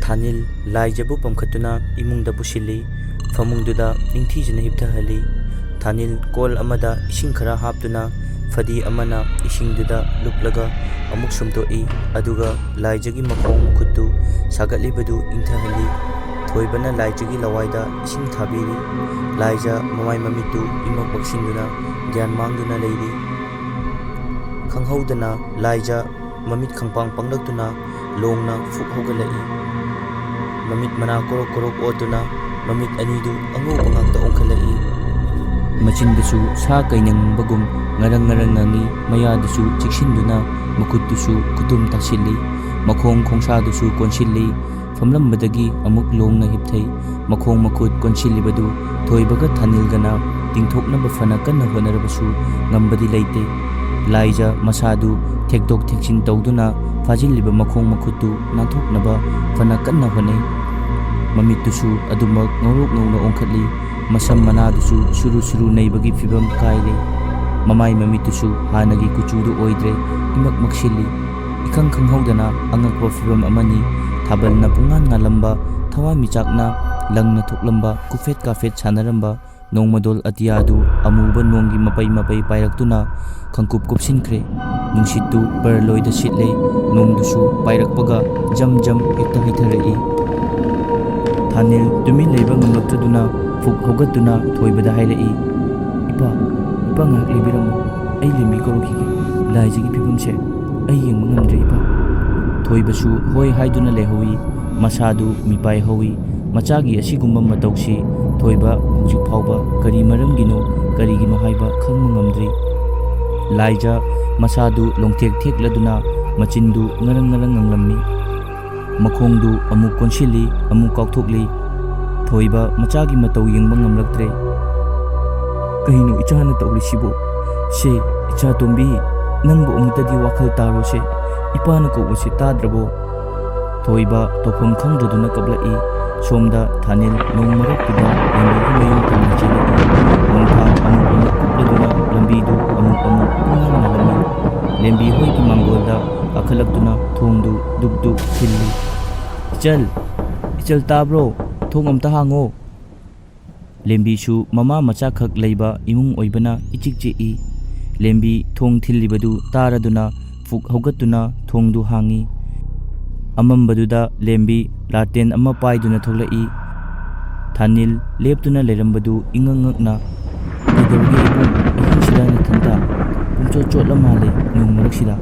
ꯊꯥꯅꯤꯜ ꯂꯥꯏꯖꯕꯨ ꯄꯝꯈꯠꯇꯨꯅ ꯏꯃꯨꯡꯗ ꯄꯨꯁꯤꯜꯂꯤ꯫ ꯐꯃꯨꯡꯗꯨꯗ ꯅꯤꯡꯊꯤꯖꯅ ꯍꯤꯞꯊꯍꯜꯂꯤ꯫ ꯊꯥꯅꯤꯜ ꯀꯣꯜ ꯑꯃꯗ ꯏꯁꯤꯡ ꯈꯔ ꯍꯥꯞꯇꯨꯅ ꯐꯗꯤ ꯑꯃꯅ ꯏꯁꯤꯡꯗꯨꯗ ꯂꯨꯞꯂꯒ ꯑꯃꯨꯛ ꯁꯨꯝꯗꯣꯛꯏ꯫ ꯑꯗꯨꯒ ꯂꯥꯏꯖꯒꯤ ꯃꯈꯣꯡ ꯃꯈꯨꯠꯇꯨ ꯁꯥꯒꯠꯂꯤꯕꯗꯨ ꯏꯪꯊꯍꯜꯂꯤ꯫ ꯊꯣꯏꯕꯅ ꯂꯥꯏꯖꯒꯤ ꯂꯋꯥꯏꯗ ꯏꯁꯤꯡ ꯊꯥꯕꯤꯔꯤ꯫ ꯂꯥꯏꯖ ꯃꯃꯥꯏ ꯃꯃꯤꯠꯇꯨ ꯏꯃꯛ ꯃꯛꯁꯤꯟꯗꯨꯅ ꯒ꯭ꯌꯥꯟ ꯃꯥꯡꯗꯨꯅ ꯂꯩꯔꯤ꯫ ꯈꯪꯍꯧꯗꯅ ꯂꯥꯏꯖ ꯃꯃꯤꯠ ꯈꯪꯄꯥꯡ ꯄꯥꯡꯂꯛꯇꯨꯅ ꯂꯣꯡꯅ ꯐꯨꯛ ꯍꯧꯒꯠꯂꯛꯏ꯫ ꯃꯃꯤꯠ ꯃꯅꯥ ꯀꯣꯔꯣꯛ ꯀꯣꯔꯣꯛ ꯑꯣꯠꯇꯨꯅ ꯃꯃꯤꯠ ꯑꯅꯤꯗꯨ ꯑꯉꯧꯕ ꯉꯥꯛꯇ ꯑꯣꯟꯈꯠꯂꯛꯏ꯫ ꯃꯆꯤꯟꯗꯁꯨ ꯁꯥ ꯀꯩꯅ ꯉꯪꯕꯒꯨꯝ ꯉꯔꯪ ꯉꯔꯪ ꯉꯪꯏ, ꯃꯌꯥꯗꯨꯁꯨ ꯆꯤꯛꯁꯤꯟꯗꯨꯅ ꯃꯈꯨꯠꯇꯨꯁꯨ ꯈꯨꯇꯨꯝ ꯇꯥꯁꯤꯜꯂꯤ꯫ ꯃꯈꯣꯡ ꯈꯣꯡꯁꯥꯗꯨꯁꯨ ꯀꯣꯟꯁꯤꯜꯂꯤ꯫ ꯐꯝꯂꯝꯕꯗꯒꯤ ꯑꯃꯨꯛ ꯂꯣꯡꯅ ꯍꯤꯞꯊꯩ꯫ ꯃꯈꯣꯡ ꯃꯈꯨꯠ ꯀꯣꯟꯁꯤꯜꯂꯤꯕꯗꯨ ꯊꯣꯏꯕꯒ ꯊꯥꯅꯤꯜꯒꯅ ꯇꯤꯡꯊꯣꯛꯅꯕ ꯐꯅ ꯀꯟꯅ ꯍꯣꯠꯅꯔꯕꯁꯨ ꯉꯝꯕꯗꯤ ꯂꯩꯇꯦ꯫ ꯂꯥꯏꯖ ꯃꯁꯥꯗꯨ ꯊꯦꯛꯇꯣꯛ ꯊꯦꯛꯆꯤꯟ ꯇꯧꯗꯨꯅ ꯐꯥꯖꯤꯜꯂꯤꯕ ꯃꯈꯣꯡ ꯃꯈꯨꯠꯇꯨ ꯅꯥꯟꯊꯣꯛꯅꯕ ꯐꯅ ꯀꯟꯅ ꯍꯣꯠꯅꯩ꯫ ꯃꯃꯤꯠꯇꯨꯁꯨ ꯑꯗꯨꯃꯛ ꯉꯧꯔꯣꯛ ꯉꯧꯅ ꯑꯣꯟꯈꯠꯂꯤ꯫ ꯃꯁꯝ ꯃꯅꯥꯗꯨꯁꯨ ꯁꯨꯔꯨ ꯁꯨꯔꯨ ꯅꯩꯕꯒꯤ ꯐꯤꯕꯝ ꯀꯥꯏꯔꯦ꯫ ꯃꯃꯥꯏ ꯃꯃꯤꯠꯇꯨꯁꯨ ꯍꯥꯟꯅꯒꯤ ꯀꯨꯆꯨꯗꯨ ꯑꯣꯏꯗ꯭ꯔꯦ, ꯏꯃꯛ ꯃꯛꯁꯤꯜꯂꯤ꯫ ꯏꯈꯪ ꯈꯪꯍꯧꯗꯅ ꯑꯉꯛꯄ ꯐꯤꯕꯝ ꯑꯃꯅꯤ꯫ ꯊꯥꯕꯜꯅ ꯄꯨꯡꯉꯥꯟ ꯉꯥꯜꯂꯝꯕ, ꯊꯋꯥꯟꯃꯤꯆꯥꯛꯅ ꯂꯪꯅ ꯊꯣꯛꯂꯝꯕ, ꯀꯨꯐꯦꯠ ꯀꯥꯐꯦꯠ ꯁꯥꯟꯅꯔꯝꯕ ꯅꯣꯡꯃꯗꯣꯜ ꯑꯇꯤꯌꯥꯗꯨ ꯑꯃꯨꯕ ꯅꯣꯡꯒꯤ ꯃꯄꯩ ꯃꯄꯩ ꯄꯥꯏꯔꯛꯇꯨꯅ ꯈꯪꯀꯨꯞ ꯀꯨꯞꯁꯤꯟꯈ꯭ꯔꯦ꯫ ꯅꯨꯡꯁꯤꯠꯇꯨ ꯄꯔꯂꯣꯏꯗ ꯁꯤꯠꯂꯦ꯫ ꯅꯣꯡꯗꯨꯁꯨ ꯄꯥꯏꯔꯛꯄꯒ ꯖꯝ ꯖꯝ ꯍꯦꯛꯇ ꯍꯩꯊꯔꯛꯏ꯫ ꯊꯥꯅꯤꯜ ꯇꯨꯃꯤꯟ ꯂꯩꯕ ꯉꯝꯂꯛꯇꯗꯨꯅ ꯐꯨꯛ ꯍꯧꯒꯠꯇꯨꯅ ꯊꯣꯏꯕꯗ ꯍꯥꯏꯔꯛꯏ, "ꯏꯄꯥ, ꯏꯄꯥ, ꯉꯥꯏꯍꯥꯛ ꯂꯩꯕꯤꯔꯝꯃꯨ꯫ ꯑꯩ ꯂꯦꯝꯕꯤ ꯀꯧꯔꯛꯈꯤꯒꯦ꯫ ꯂꯥꯏꯖꯒꯤ ꯐꯤꯕꯝꯁꯦ ꯑꯩ ꯌꯦꯡꯕ ꯉꯝꯗ꯭ꯔꯦ, ꯏꯄꯥ꯫" ꯊꯣꯏꯕꯁꯨ ꯍꯣꯏ ꯍꯥꯏꯗꯨꯅ ꯂꯩꯍꯧꯏ꯫ ꯃꯁꯥꯗꯨ ꯃꯤꯄꯥꯏ ꯍꯧꯏ꯫ ꯃꯆꯥꯒꯤ ꯑꯁꯤꯒꯨꯝꯕ ꯃꯇꯧꯁꯤ ꯊꯣꯏꯕ ꯍꯧꯖꯤꯛ ꯐꯥꯎꯕ ꯀꯔꯤ ꯃꯔꯝꯒꯤꯅꯣ, ꯀꯔꯤꯒꯤꯅꯣ ꯍꯥꯏꯕ ꯈꯪꯕ ꯉꯝꯗ꯭ꯔꯤ꯫ ꯂꯥꯏꯖ ꯃꯁꯥꯗꯨ ꯂꯣꯡꯊꯦꯛ ꯊꯦꯛꯂꯗꯨꯅ ꯃꯆꯤꯟꯗꯨ ꯉꯔꯪ ꯉꯔꯪ ꯉꯪꯂꯝꯃꯤ꯫ ꯃꯈꯣꯡꯗꯨ ꯑꯃꯨꯛ ꯀꯣꯟꯁꯤꯜꯂꯤ, ꯑꯃꯨꯛ ꯀꯥꯎꯊꯣꯛꯂꯤ꯫ ꯊꯣꯏꯕ ꯃꯆꯥꯒꯤ ꯃꯇꯧ ꯌꯦꯡꯕ ꯉꯝꯂꯛꯇ꯭ꯔꯦ꯫ "ꯀꯩꯅꯣ ꯏꯆꯥꯅ ꯇꯧꯔꯤꯁꯤꯕꯨ? ꯁꯦ, ꯏꯆꯥ ꯇꯣꯝꯕꯤ, ꯅꯪꯕꯨ ꯑꯃꯨꯛꯇꯗꯤ ꯋꯥꯈꯜ ꯇꯥꯔꯣꯁꯦ꯫ ꯏꯄꯥꯅ ꯀꯧꯕꯁꯦ ꯇꯥꯗ꯭ꯔꯕꯣ?" ꯊꯣꯏꯕ ꯇꯧꯐꯝ ꯈꯪꯗ꯭ꯔꯗꯨꯅ ꯀꯞꯂꯛꯏ꯫ ꯁꯣꯝꯗ ꯊꯥꯅꯤꯜ ꯅꯣꯡ ꯃꯔꯛꯇꯨꯗ ꯂꯦꯝꯕꯤꯒꯤ ꯃꯌꯨꯝ ꯇꯝꯅ ꯆꯦꯜꯂꯛꯏ꯫ ꯅꯣꯡꯊꯥꯡ ꯑꯃꯨꯛ ꯑꯃꯨꯛ ꯀꯨꯞꯂꯗꯨꯅ ꯂꯝꯕꯤꯗꯨ ꯑꯃꯨꯛ ꯑꯃꯨꯛ ꯄꯨꯡꯉꯥꯟ ꯉꯥꯜꯂꯝꯃꯤ꯫ ꯂꯦꯝꯕꯤ ꯍꯣꯏꯒꯤ ꯃꯥꯡꯒꯣꯜꯗ ꯀꯥꯈꯠꯂꯛꯇꯨꯅ ꯊꯣꯡꯗꯨ ꯗꯨꯛ ꯗꯨꯛ ꯊꯤꯜꯂꯤ꯫ "ꯏꯆꯜ! ꯏꯆꯜ, ꯇꯥꯕ꯭ꯔꯣ? ꯊꯣꯡ ꯑꯝꯇ ꯍꯥꯡꯉꯣ!" ꯂꯦꯝꯕꯤꯁꯨ ꯃꯃꯥ ꯃꯆꯥꯈꯛ ꯂꯩꯕ ꯏꯃꯨꯡ ꯑꯣꯏꯕꯅ ꯏꯆꯤꯛ ꯆꯤꯛꯏ꯫ ꯂꯦꯝꯕꯤ ꯊꯣꯡ ꯊꯤꯜꯂꯤꯕꯗꯨ ꯇꯥꯔꯗꯨꯅ ꯐꯨꯛ ꯍꯧꯒꯠꯇꯨꯅ ꯊꯣꯡꯗꯨ ꯍꯥꯡꯏ꯫ ꯑꯃꯝꯕꯗꯨꯗ ꯂꯦꯝꯕꯤ ꯂꯥꯇꯦꯟ ꯑꯃ ꯄꯥꯏꯗꯨꯅ ꯊꯣꯛꯂꯛꯏ꯫ ꯊꯥꯅꯤꯜ ꯂꯦꯞꯇꯨꯅ ꯂꯩꯔꯝꯕꯗꯨ ꯏꯉꯛ ꯉꯛꯅ, "ꯀꯩꯗꯧꯔꯒꯦ ꯏꯕꯨꯡ? ꯑꯍꯤꯡꯁꯤꯗ ꯅꯊꯟꯇ? ꯄꯨꯡꯆꯣꯠ ꯆꯣꯠꯂ ꯃꯥꯜꯂꯦ ꯅꯣꯡ ꯃꯔꯛꯁꯤꯗ?"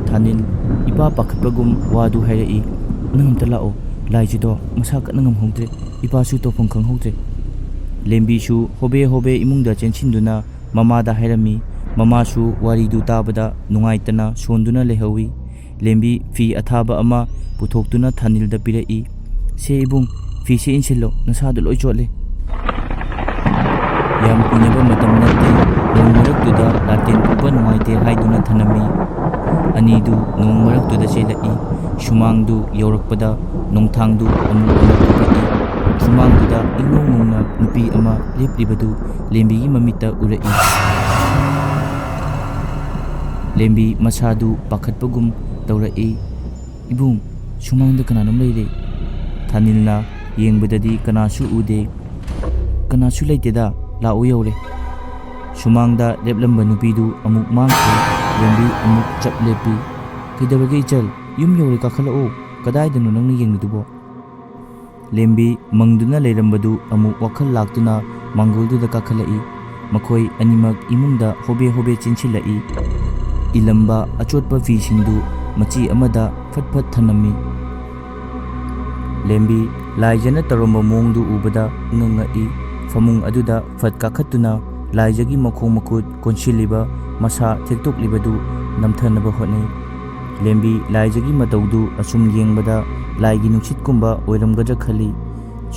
ꯊꯥꯅꯤꯜ ꯏꯄꯥ ꯄꯥꯈꯠꯄꯒꯨꯝ ꯋꯥꯗꯨ ꯍꯥꯏꯔꯛꯏ꯫ "ꯅꯪ ꯑꯝꯇ ꯂꯥꯛꯑꯣ꯫ ꯂꯥꯏꯖꯗꯣ ꯃꯁꯥ ꯀꯟꯅ ꯉꯝꯍꯧꯗ꯭ꯔꯦ꯫ ꯏꯄꯥꯁꯨ ꯇꯧꯐꯝ ꯈꯪꯍꯧꯗ꯭ꯔꯦ꯫" ꯂꯦꯝꯕꯤꯁꯨ ꯍꯣꯕꯦ ꯍꯣꯕꯦ ꯏꯃꯨꯡꯗ ꯆꯦꯟꯁꯤꯟꯗꯨꯅ ꯃꯃꯥꯗ ꯍꯥꯏꯔꯝꯃꯤ꯫ ꯃꯃꯥꯁꯨ ꯋꯥꯔꯤꯗꯨ ꯇꯥꯕꯗ ꯅꯨꯡꯉꯥꯏꯇꯅ ꯁꯣꯟꯗꯨꯅ ꯂꯩꯍꯧꯏ꯫ ꯂꯦꯝꯕꯤ ꯐꯤ ꯑꯊꯥꯕ ꯑꯃ ꯄꯨꯊꯣꯛꯇꯨꯅ ꯊꯥꯅꯤꯜꯗ ꯄꯤꯔꯛꯏ꯫ "ꯁꯦ ꯏꯕꯨꯡ, ꯐꯤꯁꯦ ꯏꯟꯁꯤꯜꯂꯣ, ꯅꯁꯥꯗꯣ ꯂꯣꯏ ꯆꯣꯠꯂꯦ꯫" ꯌꯥꯝ ꯀꯨꯏꯅꯕ ꯃꯇꯝ ꯅꯠꯇꯦ, ꯅꯣꯡ ꯃꯔꯛꯇꯨꯗ ꯂꯥꯇꯦꯟ ꯄꯨꯕ ꯅꯨꯡꯉꯥꯏꯇꯦ ꯍꯥꯏꯗꯨꯅ ꯊꯅꯝꯃꯤ꯫ ꯑꯅꯤꯗꯨ ꯅꯣꯡ ꯃꯔꯛꯇꯨꯗ ꯆꯦꯜꯂꯛꯏ꯫ ꯁꯨꯃꯥꯡꯗꯨ ꯌꯧꯔꯛꯄꯗ ꯅꯣꯡꯊꯥꯡꯗꯨ ꯑꯃꯨꯛ ꯑꯃꯨꯛ ꯀꯨꯞꯄꯛꯏ꯫ ꯁꯨꯃꯥꯡꯗꯨꯗ ꯏꯉꯧ ꯉꯧꯅ ꯅꯨꯄꯤ ꯑꯃ ꯂꯦꯞꯂꯤꯕꯗꯨ ꯂꯦꯝꯕꯤꯒꯤ ꯃꯃꯤꯠꯇ ꯎꯔꯛꯏ꯫ ꯂꯦꯝꯕꯤ ꯃꯁꯥꯗꯨ ꯄꯥꯈꯠꯄꯒꯨꯝ ꯇꯧꯔꯛꯏ꯫ "ꯏꯕꯨꯡ, ꯁꯨꯃꯥꯡꯗ ꯀꯅꯥꯅꯣꯝ ꯂꯩꯔꯦ꯫" ꯊꯥꯅꯤꯜꯅ ꯌꯦꯡꯕꯗꯗꯤ ꯀꯅꯥꯁꯨ ꯎꯗꯦ꯫ "ꯀꯅꯥꯁꯨ ꯂꯩꯇꯦꯗ, ꯂꯥꯛꯑꯣ ꯌꯧꯔꯦ꯫" ꯁꯨꯃꯥꯡꯗ ꯂꯦꯞꯂꯝꯕ ꯅꯨꯄꯤꯗꯨ ꯑꯃꯨꯛ ꯃꯥꯡꯈ꯭ꯔꯦ꯫ ꯂꯦꯝꯕꯤ ꯑꯃꯨꯛ ꯆꯞ ꯂꯦꯞꯄꯤ꯫ "ꯀꯩꯗꯧꯔꯒꯦ ꯏꯆꯜ? ꯌꯨꯝ ꯌꯧꯔꯦ, ꯀꯥꯈꯠꯂꯛꯑꯣ꯫ ꯀꯗꯥꯏꯗꯅꯣ ꯅꯪꯅ ꯌꯦꯡꯂꯤꯗꯨꯕꯣ?" ꯂꯦꯝꯕꯤ ꯃꯪꯗꯨꯅ ꯂꯩꯔꯝꯕꯗꯨ ꯑꯃꯨꯛ ꯋꯥꯈꯜ ꯂꯥꯛꯇꯨꯅ ꯃꯥꯡꯒꯣꯜꯗꯨꯗ ꯀꯥꯈꯠꯂꯛꯏ꯫ ꯃꯈꯣꯏ ꯑꯅꯤꯃꯛ ꯏꯃꯨꯡꯗ ꯍꯣꯕꯦ ꯍꯣꯕꯦ ꯆꯦꯟꯁꯤꯜꯂꯛꯏ꯫ ꯏꯜꯂꯝꯕ ꯑꯆꯣꯠꯄ ꯐꯤꯁꯤꯡꯗꯨ ꯃꯆꯤ ꯑꯃꯗ ꯐꯠ ꯐꯠ ꯊꯅꯝꯃꯤ꯫ ꯂꯦꯝꯕꯤ ꯂꯥꯏꯖꯅ ꯇꯧꯔꯝꯕ ꯃꯑꯣꯡꯗꯨ ꯎꯕꯗ ꯉꯛꯉꯛꯏ꯫ ꯐꯃꯨꯡ ꯑꯗꯨꯗ ꯐꯠ ꯀꯥꯈꯠꯇꯨꯅ ꯂꯥꯏꯖꯒꯤ ꯃꯈꯣꯡ ꯃꯈꯨꯠ ꯀꯣꯟꯁꯤꯜꯂꯤꯕ, ꯃꯁꯥ ꯊꯦꯛꯇꯣꯛꯂꯤꯕꯗꯨ ꯅꯝꯊꯅꯕ ꯍꯣꯠꯅꯩ꯫ ꯂꯦꯝꯕꯤ ꯂꯥꯏꯖꯒꯤ ꯃꯇꯧꯗꯨ ꯑꯁꯨꯝ ꯌꯦꯡꯕꯗ ꯂꯥꯏꯒꯤ ꯅꯨꯡꯁꯤꯠꯀꯨꯝꯕ ꯑꯣꯏꯔꯝꯒꯗ꯭ꯔꯥ ꯈꯜꯂꯤ꯫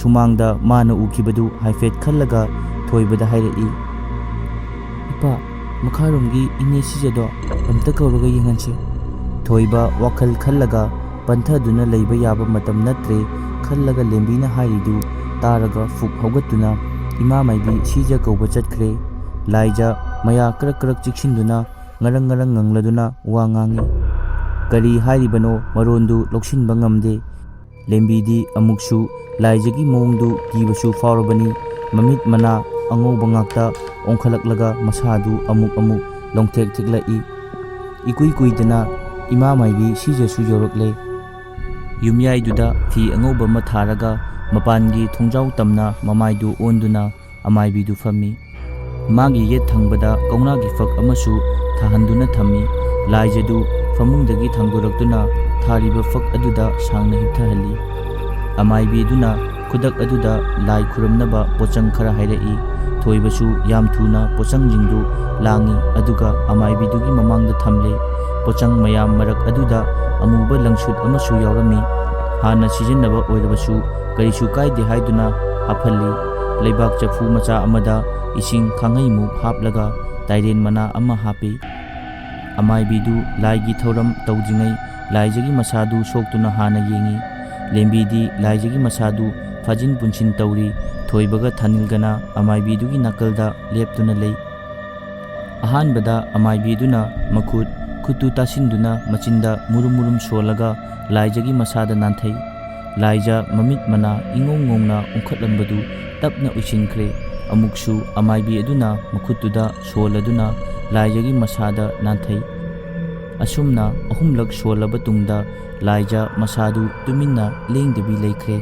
ꯁꯨꯃꯥꯡꯗ ꯃꯥꯅ ꯎꯈꯤꯕꯗꯨ ꯍꯥꯏꯐꯦꯠ ꯈꯜꯂꯒ ꯊꯣꯏꯕꯗ ꯍꯥꯏꯔꯛꯏ, "ꯏꯄꯥ, ꯃꯈꯥꯔꯣꯝꯒꯤ ꯏꯅꯦ ꯁꯤꯖꯗꯣ ꯑꯝꯇ ꯀꯧꯔꯒ ꯌꯦꯡꯍꯟꯁꯤ꯫" ꯊꯣꯏꯕ ꯋꯥꯈꯜ ꯈꯜꯂꯒ ꯄꯟꯊꯗꯨꯅ ꯂꯩꯕ ꯌꯥꯕ ꯃꯇꯝ ꯅꯠꯇ꯭ꯔꯦ ꯈꯜꯂꯒ ꯂꯦꯝꯕꯤꯅ ꯍꯥꯏꯔꯤꯗꯨ ꯇꯥꯔꯒ ꯐꯨꯛ ꯍꯧꯒꯠꯇꯨꯅ ꯏꯃꯥ ꯃꯥꯏꯕꯤ ꯁꯤꯖ ꯀꯧꯕ ꯆꯠꯈ꯭ꯔꯦ꯫ ꯂꯥꯏꯖ ꯃꯌꯥ ꯀ꯭ꯔꯛ ꯀ꯭ꯔꯛ ꯆꯤꯛꯁꯤꯟꯗꯨꯅ ꯉꯔꯪ ꯉꯔꯪ ꯉꯪꯂꯗꯨꯅ ꯋꯥ ꯉꯥꯡꯏ꯫ ꯀꯔꯤ ꯍꯥꯏꯔꯤꯕꯅꯣ ꯃꯔꯣꯟꯗꯨ ꯂꯧꯁꯤꯟꯕ ꯉꯝꯗꯦ꯫ ꯂꯦꯝꯕꯤꯗꯤ ꯑꯃꯨꯛꯁꯨ ꯂꯥꯏꯖꯒꯤ ꯃꯑꯣꯡꯗꯨ ꯀꯤꯕꯁꯨ ꯐꯥꯎꯔꯕꯅꯤ꯫ ꯃꯃꯤꯠ ꯃꯅꯥ ꯑꯉꯧꯕ ꯉꯥꯛꯇ ꯑꯣꯟꯈꯠꯂꯛꯂꯒ ꯃꯁꯥꯗꯨ ꯑꯃꯨꯛ ꯑꯃꯨꯛ ꯂꯣꯡꯊꯦꯛ ꯊꯦꯛꯂꯛꯏ꯫ ꯏꯀꯨꯏ ꯀꯨꯏꯗꯅ ꯏꯃꯥ ꯃꯥꯏꯕꯤ ꯁꯤꯖꯁꯨ ꯌꯧꯔꯛꯂꯦ꯫ ꯌꯨꯝꯌꯥꯏꯗꯨꯗ ꯐꯤ ꯑꯉꯧꯕ ꯑꯃ ꯊꯥꯔꯒ ꯃꯄꯥꯟꯒꯤ ꯊꯣꯡꯖꯥꯎ ꯇꯝꯅ ꯃꯃꯥꯏꯗꯨ ꯑꯣꯟꯗꯨꯅ ꯑꯃꯥꯏꯕꯤꯗꯨ ꯐꯝꯃꯤ꯫ ꯃꯥꯒꯤ ꯌꯦꯠ ꯊꯪꯕꯗ ꯀꯧꯅꯥꯒꯤ ꯐꯛ ꯑꯃꯁꯨ ꯊꯥꯍꯟꯗꯨꯅ ꯊꯝꯃꯤ꯫ ꯂꯥꯏꯖꯗꯨ ꯐꯃꯨꯡꯗꯒꯤ ꯊꯥꯡꯗꯣꯔꯛꯇꯨꯅ ꯊꯥꯔꯤꯕ ꯐꯛ ꯑꯗꯨꯗ ꯁꯥꯡꯅ ꯍꯤꯞꯊꯍꯜꯂꯤ꯫ ꯑꯃꯥꯏꯕꯤꯗꯨꯅ ꯈꯨꯗꯛ ꯑꯗꯨꯗ ꯂꯥꯏ ꯈꯨꯔꯨꯝꯅꯕ ꯄꯣꯠꯆꯪ ꯈꯔ ꯍꯥꯏꯔꯛꯏ꯫ ꯊꯣꯏꯕꯁꯨ ꯌꯥꯝ ꯊꯨꯅ ꯄꯣꯠꯆꯪꯁꯤꯡꯗꯨ ꯂꯥꯡꯏ, ꯑꯗꯨꯒ ꯑꯃꯥꯏꯕꯤꯗꯨꯒꯤ ꯃꯃꯥꯡꯗ ꯊꯝꯂꯦ꯫ ꯄꯣꯠꯆꯪ ꯃꯌꯥꯝ ꯃꯔꯛ ꯑꯗꯨꯗ ꯑꯃꯨꯕ ꯂꯪꯁꯨꯠ ꯑꯃꯁꯨ ꯌꯥꯎꯔꯝꯃꯤ꯫ ꯍꯥꯟꯅ ꯁꯤꯖꯤꯟꯅꯕ ꯑꯣꯏꯔꯕꯁꯨ ꯀꯔꯤꯁꯨ ꯀꯥꯏꯗꯦ ꯍꯥꯏꯗꯨꯅ ꯍꯥꯞꯍꯜꯂꯤ꯫ ꯂꯩꯕꯥꯛ ꯆꯐꯨ ꯃꯆꯥ ꯑꯃꯗ ꯏꯁꯤꯡ ꯈꯥꯡꯍꯩꯃꯨꯛ ꯍꯥꯞꯂꯒ ꯇꯥꯏꯔꯦꯟ ꯃꯅꯥ ꯑꯃ ꯍꯥꯞꯄꯤ꯫ ꯑꯃꯥꯏꯕꯤꯗꯨ ꯂꯥꯏꯒꯤ ꯊꯧꯔꯝ ꯇꯧꯗ꯭ꯔꯤꯉꯩ ꯂꯥꯏꯖꯒꯤ ꯃꯁꯥꯗꯨ ꯁꯣꯛꯇꯨꯅ ꯍꯥꯟꯅ ꯌꯦꯡꯏ꯫ ꯂꯦꯝꯕꯤꯗꯤ ꯂꯥꯏꯖꯒꯤ ꯃꯁꯥꯗꯨ ꯐꯥꯖꯤꯟ ꯄꯨꯟꯁꯤꯟ ꯇꯧꯔꯤ꯫ ꯊꯣꯏꯕꯒ ꯊꯥꯅꯤꯜꯒꯅ ꯑꯃꯥꯏꯕꯤꯗꯨꯒꯤ ꯅꯥꯀꯜꯗ ꯂꯦꯞꯇꯨꯅ ꯂꯩ꯫ ꯑꯍꯥꯟꯕꯗ ꯑꯃꯥꯏꯕꯤꯗꯨꯅ ꯃꯈꯨꯠ ꯈꯨꯠꯇꯨ ꯇꯥꯁꯤꯟꯗꯨꯅ ꯃꯆꯤꯟꯗ ꯃꯨꯔꯨꯝ ꯃꯨꯔꯨꯝ ꯁꯣꯜꯂꯒ ꯂꯥꯏꯖꯒꯤ ꯃꯁꯥꯗ ꯅꯥꯟꯊꯩ꯫ ꯂꯥꯏꯖ ꯃꯃꯤꯠ ꯃꯅꯥ ꯏꯉꯧ ꯉꯧꯅ ꯎꯪꯈꯠꯂꯝꯕꯗꯨ ꯇꯞꯅ ꯎꯏꯁꯤꯟꯈ꯭ꯔꯦ꯫ ꯑꯃꯨꯛꯁꯨ ꯑꯃꯥꯏꯕꯤ ꯑꯗꯨꯅ ꯃꯈꯨꯠꯇꯨꯗ ꯁꯣꯜꯂꯗꯨꯅ ꯂꯥꯏꯖꯒꯤ ꯃꯁꯥꯗ ꯅꯥꯟꯊꯩ꯫ ꯑꯁꯨꯝꯅ ꯑꯍꯨꯝꯂꯛ ꯁꯣꯜꯂꯕ ꯇꯨꯡꯗ ꯂꯥꯏꯖ ꯃꯁꯥꯗꯨ ꯇꯨꯃꯤꯟꯅ ꯂꯦꯡꯗꯕꯤ ꯂꯩꯈ꯭ꯔꯦ꯫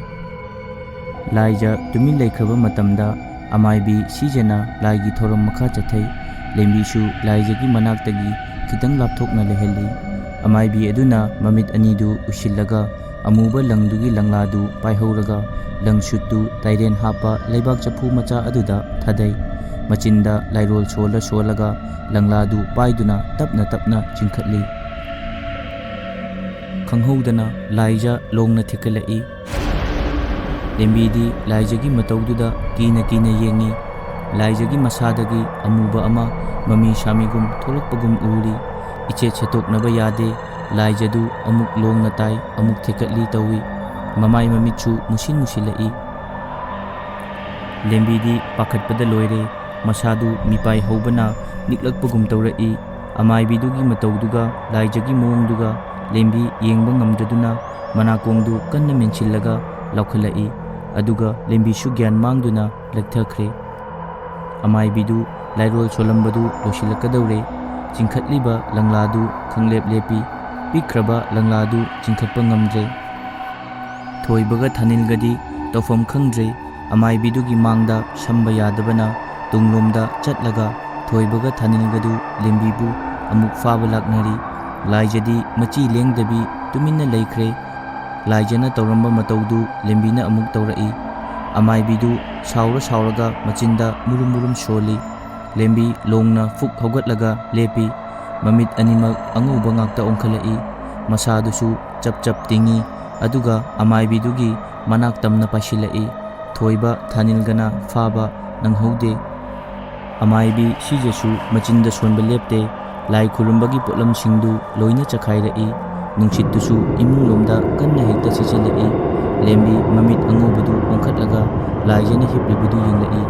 ꯂꯥꯏꯖ ꯇꯨꯃꯤꯟ ꯂꯩꯈ꯭ꯔꯕ ꯃꯇꯝꯗ ꯑꯃꯥꯏꯕꯤ ꯁꯤꯖꯅ ꯂꯥꯏꯒꯤ ꯊꯧꯔꯝ ꯃꯈꯥ ꯆꯠꯊꯩ꯫ ꯂꯦꯝꯕꯤꯁꯨ ꯂꯥꯏꯖꯒꯤ ꯃꯅꯥꯛꯇꯒꯤ ꯈꯤꯇꯪ ꯂꯥꯞꯊꯣꯛꯅ ꯂꯩꯍꯜꯂꯤ꯫ ꯑꯃꯥꯏꯕꯤ ꯑꯗꯨꯅ ꯃꯃꯤꯠ ꯑꯅꯤꯗꯨ ꯎꯏꯁꯤꯜꯂꯒ ꯑꯃꯨꯕ ꯂꯪꯗꯨꯒꯤ ꯂꯪꯂꯥꯗꯨ ꯄꯥꯏꯍꯧꯔꯒ ꯂꯪꯁꯨꯠꯇꯨ ꯇꯥꯏꯔꯦꯟ ꯍꯥꯞꯄ ꯂꯩꯕꯥꯛ ꯆꯐꯨ ꯃꯆꯥ ꯑꯗꯨꯗ ꯊꯥꯗꯩ꯫ ꯃꯆꯤꯟꯗ ꯂꯥꯏꯔꯣꯜ ꯁꯣꯜꯂ ꯁꯣꯜꯂꯒ ꯂꯪꯂꯥꯗꯨ ꯄꯥꯏꯗꯨꯅ ꯇꯞꯅ ꯇꯞꯅ ꯆꯤꯡꯈꯠꯂꯤ꯫ ꯈꯪꯍꯧꯗꯅ ꯂꯥꯏꯖ ꯂꯣꯡꯅ ꯊꯦꯛꯀꯠꯂꯛꯏ꯫ ꯂꯦꯝꯕꯤꯗꯤ ꯂꯥꯏꯖꯒꯤ ꯃꯇꯧꯗꯨꯗ ꯀꯤꯅ ꯀꯤꯅ ꯌꯦꯡꯏ꯫ ꯂꯥꯏꯖꯒꯤ ꯃꯁꯥꯗꯒꯤ ꯑꯃꯨꯕ ꯑꯃ ꯃꯃꯤ ꯁꯥꯃꯤꯒꯨꯝ ꯊꯣꯛꯂꯛꯄꯒꯨꯝ ꯎꯔꯤ꯫ ꯏꯆꯦꯠ ꯁꯦꯠꯇꯣꯛꯅꯕ ꯌꯥꯗꯦ꯫ ꯂꯥꯏꯖꯗꯨ ꯑꯃꯨꯛ ꯂꯣꯡꯅ ꯇꯥꯏ, ꯑꯃꯨꯛ ꯊꯦꯛꯀꯠꯂꯤ ꯇꯧꯏ꯫ ꯃꯃꯥꯏ ꯃꯃꯤꯠꯁꯨ ꯃꯨꯁꯤꯟ ꯃꯨꯁꯤꯜꯂꯛꯏ꯫ ꯂꯦꯝꯕꯤꯗꯤ ꯄꯥꯈꯠꯄꯗ ꯂꯣꯏꯔꯦ꯫ ꯃꯁꯥꯗꯨ ꯃꯤꯄꯥꯏ ꯍꯧꯕꯅ ꯅꯤꯛꯂꯛꯄꯒꯨꯝ ꯇꯧꯔꯛꯏ꯫ ꯑꯃꯥꯏꯕꯤꯗꯨꯒꯤ ꯃꯇꯧꯗꯨꯒ ꯂꯥꯏꯖꯒꯤ ꯃꯑꯣꯡꯗꯨꯒ ꯂꯦꯝꯕꯤ ꯌꯦꯡꯕ ꯉꯝꯗ꯭ꯔꯗꯨꯅ ꯃꯅꯥꯀꯣꯡꯗꯨ ꯀꯟꯅ ꯃꯦꯟꯁꯤꯜꯂꯒ ꯂꯥꯎꯈꯠꯂꯛꯏ꯫ ꯑꯗꯨꯒ ꯂꯦꯝꯕꯤꯁꯨ ꯒ꯭ꯌꯥꯟ ꯃꯥꯡꯗꯨꯅ ꯂꯛꯊꯈ꯭ꯔꯦ꯫ ꯑꯃꯥꯏꯕꯤꯗꯨ ꯂꯥꯏꯔꯣꯜ ꯁꯣꯜꯂꯝꯕꯗꯨ ꯂꯣꯏꯁꯤꯜꯂꯛꯀꯗꯧꯔꯦ꯫ ꯆꯤꯡꯈꯠꯂꯤꯕ ꯂꯪꯂꯥꯗꯨ ꯈꯪꯂꯦꯞ ꯂꯦꯞꯄꯤ꯫ ꯄꯤꯛꯈ꯭ꯔꯕ ꯂꯪꯂꯥꯗꯨ ꯆꯤꯡꯈꯠꯄ ꯉꯝꯗ꯭ꯔꯦ꯫ ꯊꯣꯏꯕꯒ ꯊꯥꯅꯤꯜꯒꯗꯤ ꯇꯧꯐꯝ ꯈꯪꯗ꯭ꯔꯦ꯫ ꯑꯃꯥꯏꯕꯤꯗꯨꯒꯤ ꯃꯥꯡꯗ ꯁꯝꯕ ꯌꯥꯗꯕꯅ ꯇꯨꯡꯂꯣꯝꯗ ꯆꯠꯂꯒ ꯊꯣꯏꯕꯒ ꯊꯥꯅꯤꯜꯒꯗꯨ ꯂꯦꯝꯕꯤꯕꯨ ꯑꯃꯨꯛ ꯐꯥꯕ ꯂꯥꯛꯅꯔꯤ꯫ ꯂꯥꯏꯖꯗꯤ ꯃꯆꯤ ꯂꯦꯡꯗꯕꯤ ꯇꯨꯃꯤꯟꯅ ꯂꯩꯈ꯭ꯔꯦ꯫ ꯂꯥꯏꯖꯅ ꯇꯧꯔꯝꯕ ꯃꯇꯧꯗꯨ ꯂꯦꯝꯕꯤꯅ ꯑꯃꯨꯛ ꯇꯧꯔꯛꯏ꯫ ꯑꯃꯥꯏꯕꯤꯗꯨ ꯁꯥꯎꯔ ꯁꯥꯎꯔꯒ ꯃꯆꯤꯟꯗ ꯃꯨꯔꯨꯝ ꯃꯨꯔꯨꯝ ꯁꯣꯜꯂꯤ꯫ ꯂꯦꯝꯕꯤ ꯂꯣꯡꯅ ꯐꯨꯛ ꯍꯧꯒꯠꯂꯒ ꯂꯦꯞꯄꯤ꯫ ꯃꯃꯤꯠ ꯑꯅꯤꯃꯛ ꯑꯉꯧꯕ ꯉꯥꯛꯇ ꯑꯣꯟꯈꯠꯂꯛꯏ꯫ ꯃꯁꯥꯗꯨꯁꯨ ꯆꯞ ꯆꯞ ꯇꯤꯡꯏ꯫ ꯑꯗꯨꯒ ꯑꯃꯥꯏꯕꯤꯗꯨꯒꯤ ꯃꯅꯥꯛ ꯇꯝꯅ ꯄꯥꯏꯁꯤꯜꯂꯛꯏ꯫ ꯊꯣꯏꯕ ꯊꯥꯅꯤꯜꯒꯅ ꯐꯥꯕ ꯅꯪꯍꯧꯗꯦ꯫ ꯑꯃꯥꯏꯕꯤ ꯁꯤꯖꯁꯨ ꯃꯆꯤꯟꯗ ꯁꯣꯟꯕ ꯂꯦꯞꯇꯦ꯫ ꯂꯥꯏ ꯈꯨꯔꯨꯝꯕꯒꯤ ꯄꯣꯠꯂꯝꯁꯤꯡꯗꯨ ꯂꯣꯏꯅ ꯆꯈꯥꯏꯔꯛꯏ꯫ ꯅꯨꯡꯁꯤꯠꯇꯨꯁꯨ ꯏꯃꯨꯡꯂꯣꯝꯗ ꯀꯟꯅ ꯍꯦꯛꯇ ꯁꯤꯠꯆꯤꯜꯂꯛꯏ꯫ ꯂꯦꯝꯕꯤ ꯃꯃꯤꯠ ꯑꯉꯧꯕꯗꯨ ꯑꯣꯟꯈꯠꯂꯒ ꯂꯥꯏꯖꯅ ꯍꯤꯞꯂꯤꯕꯗꯨ ꯌꯦꯡꯂꯛꯏ꯫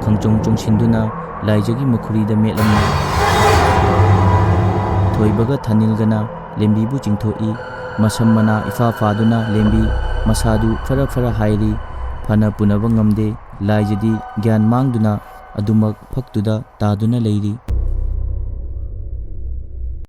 ꯈꯪꯆꯣꯡ ꯆꯣꯡꯁꯤꯟꯗꯨꯅ ꯂꯥꯏꯖꯒꯤ ꯃꯈꯨꯔꯤꯗ ꯃꯦꯠꯂꯝꯃꯤ꯫ ꯊꯣꯏꯕꯒ ꯊꯥꯅꯤꯜꯒꯅ ꯂꯦꯝꯕꯤꯕꯨ ꯆꯤꯡꯊꯣꯛꯏ꯫ ꯃꯁꯝ ꯃꯅꯥ ꯏꯐꯥ ꯐꯥꯗꯨꯅ ꯂꯦꯝꯕꯤ ꯃꯁꯥꯗꯨ ꯐꯔ ꯐꯔ ꯍꯥꯏꯔꯤ꯫ ꯐꯅ ꯄꯨꯅꯕ ꯉꯝꯗꯦ꯫ ꯂꯥꯏꯖꯗꯤ ꯒ꯭ꯌꯥꯟ ꯃꯥꯡꯗꯨꯅ ꯑꯗꯨꯃꯛ ꯐꯛꯇꯨꯗ ꯇꯥꯗꯨꯅ ꯂꯩꯔꯤ꯫